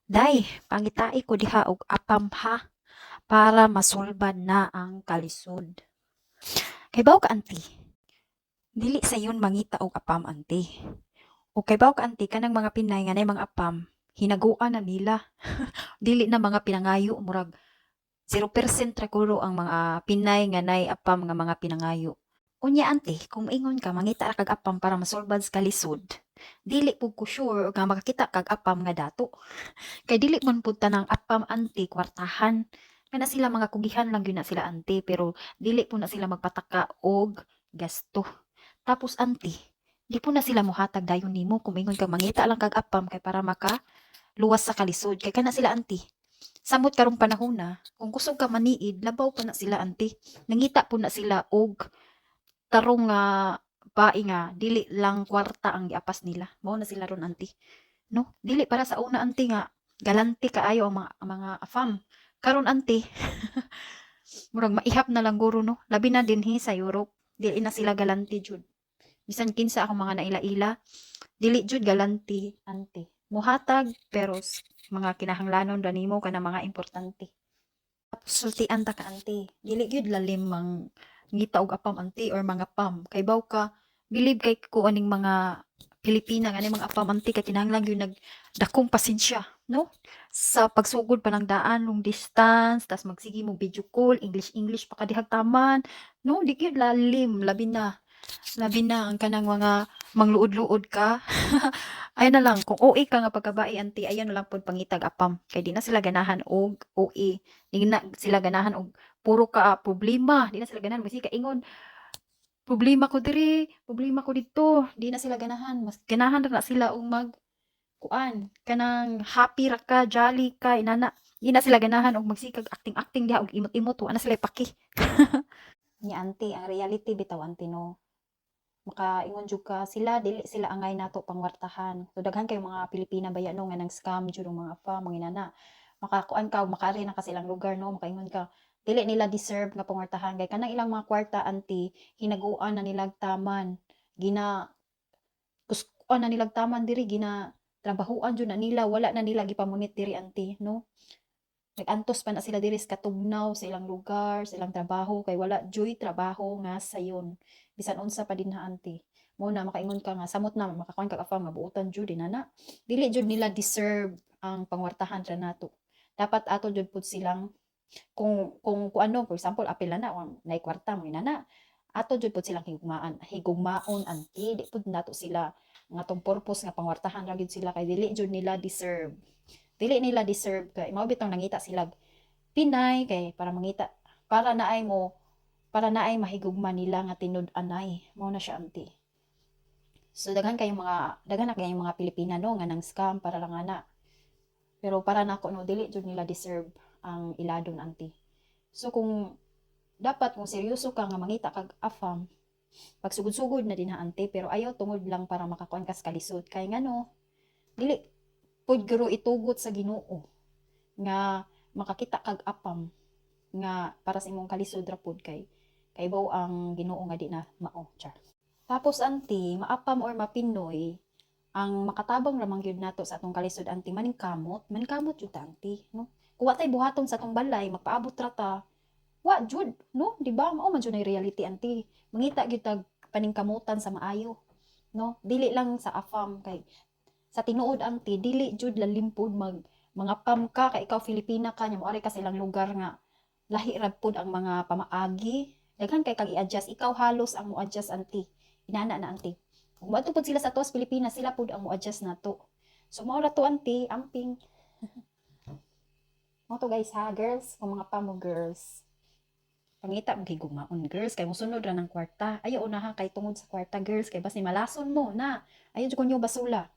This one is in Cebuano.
Day, pangitai ko diha og apam ha, para masulbad na ang kalisod. Kaybaw ka, auntie, dili sayon mangita og apam, auntie. O kaybaw ka, auntie, kanang mga Pinay nga nay mga apam, hinaguan na nila. Dili na mga pinangayo, murag 0% ra guro ang mga Pinay nga nay apam nga mga pinangayo. Unya, auntie, kung moingon ka mangita ra kag apam para masulbad sa kalisod, dili pud ko sure nga makakita kag apam nga dato. Kay dili man pud tanang apam, auntie, kwartahan. Kana sila mga kugihan lang gyud na sila, auntie, pero dili pud na sila magpataka og gasto. Tapos, auntie, di pud na sila mohatag dayon nimo kung moingon kag mangita lang kag apam kay para maka luwas sa kalisod, kay kana sila, auntie. Samot karong panahona, kung kusog ka maniid, labaw pa na sila, auntie. Nangita pud na sila og tarong nga bae nga dili lang kwarta ang giapas nila. Mao na sila ron, auntie. No? Dili para sa una, auntie, nga galante kaayo ang mga afam. Karon, auntie, murag maihap na lang guro, no. Labi na dinhi sa Europe, dili na sila galante jud. Bisan kinsa akong mga naila-ila, dili jud galante, auntie. Muhatag pero mga kinahanglanon ra nimo, kana mga importante. Tapos sultian ta ka, auntie. Dili gyud lalim mang ngita og apam, auntie, or mga pam. Kay baw ka, believe kay ko aning mga Pilipina nga mga apam, auntie, kay kinahanglan gyud nag dakong pasensya, no? Sa pagsugod pa ng daan, long distance, tas magsige mo video call, English English pa ka dihag taman, no? Di gyud lalim, labi na. Labi na ang kanang mga mangluod-luod ka. Ayan na lang, kung OA ka nga pagkabae, auntie, ayan na lang pud pangitag apam. Kay di na sila ganahan og OA. Di na sila ganahan og puro ka problema. Di na sila ganahan kasi kaingon problema ko diri, problema ko didto. Di na sila ganahan. Mas ganahan ra na sila og mag kuan, kanang happy ra ka, jolly ka, inana. Di na sila ganahan og magsikag acting-acting diha og imot-imot, wa na sila paki. Nya, auntie, ang reality bitaw, auntie, no. Makaingon jud ka sila, dili sila angay nato pangwartahan. So daghan kay mga Pilipina baya, no, nga nang scam jud og mga afam, mga inana. Makakuan ka, makaari na ka sa ilang lugar, no, makaingon ka dili nila deserve nga pangwartahan kay kanang ilang mga kwarta, auntie, hinaguan na nilag taman. Gina kuskuan na nilag taman diri, gina trabahuan jud na nila, wala na nila gipamunit diri, auntie, no. Nag-antos pa na sila diri sa katugnaw sa ilang lugar, sa ilang trabaho, kay wala juy trabaho nga sayon. Bisan unsa pa dinha, auntie. Mo na makaingon ka nga samot na makakuan kag afam nga buotan jud inana. Dili jud nila deserve ang pangwartahan ra nato. Dapat ato jud pud silang kung ano, for example, apil na na ang nay kwarta mo inana. Ato jud pud silang higugmaan, higugmaon, auntie, di pud nato sila nga atong purpose nga pangwartahan ra gyud sila kay dili jud nila deserve. Dili nila deserve kay mao bitong nangita sila Pinay kay para mangita, para naay mo, para naay mahigugma nila nga tinud-anay. Mao na siya, auntie. So daghan na kayong mga Pilipina, no, nga nang scam para lang ana. Pero para nako, no, dili jud nila deserve ang iladon, auntie. So kung dapat kung seryoso ka nga mangita kag afam, pagsugod-sugod na dinha, auntie, pero ayaw tungod lang para makakuan kas kalisod, kay ngano dili pud guro itugot sa Ginoo nga makakita kag apam nga para sa imong kalisod ra pud, kay kaybaw ang Ginoo nga di na mao, char. Tapos, auntie, maapam or mapinoy, ang makatabang ra man gyud nato sa atong kalisod, auntie, maningkamot, maningkamot jud ta, auntie, no? Kung wa tay buhaton sa atong balay, magpaabot ra ta. Wa jud, no? Di ba? Mao man jud nay reality, auntie. Mangita gyud tag paningkamutan sa maayo, no? Dili lang sa afam, kay sa tinuod, auntie, dili jud lalim pud mag mga pam ka kay ikaw Filipina ka nya moari ka sa ilang lugar nga lahi ra pud ang mga pamaagi. Daghan kay kag i-adjust, ikaw halos ang mo-adjust, auntie. Inana na, auntie. Kung moadto pud sila sa tuas Pilipinas, sila pud ang mo-adjust nato. So mao ra to, auntie, amping. Mao to, guys, ha, girls, kung mga pamo, girls. Pangita mo higugmaon, girls, kay mosunod ra ng kwarta. Ayaw unahan kay tungod sa kwarta, girls, kay basi malason mo na. Ayaw jud kunyo basula.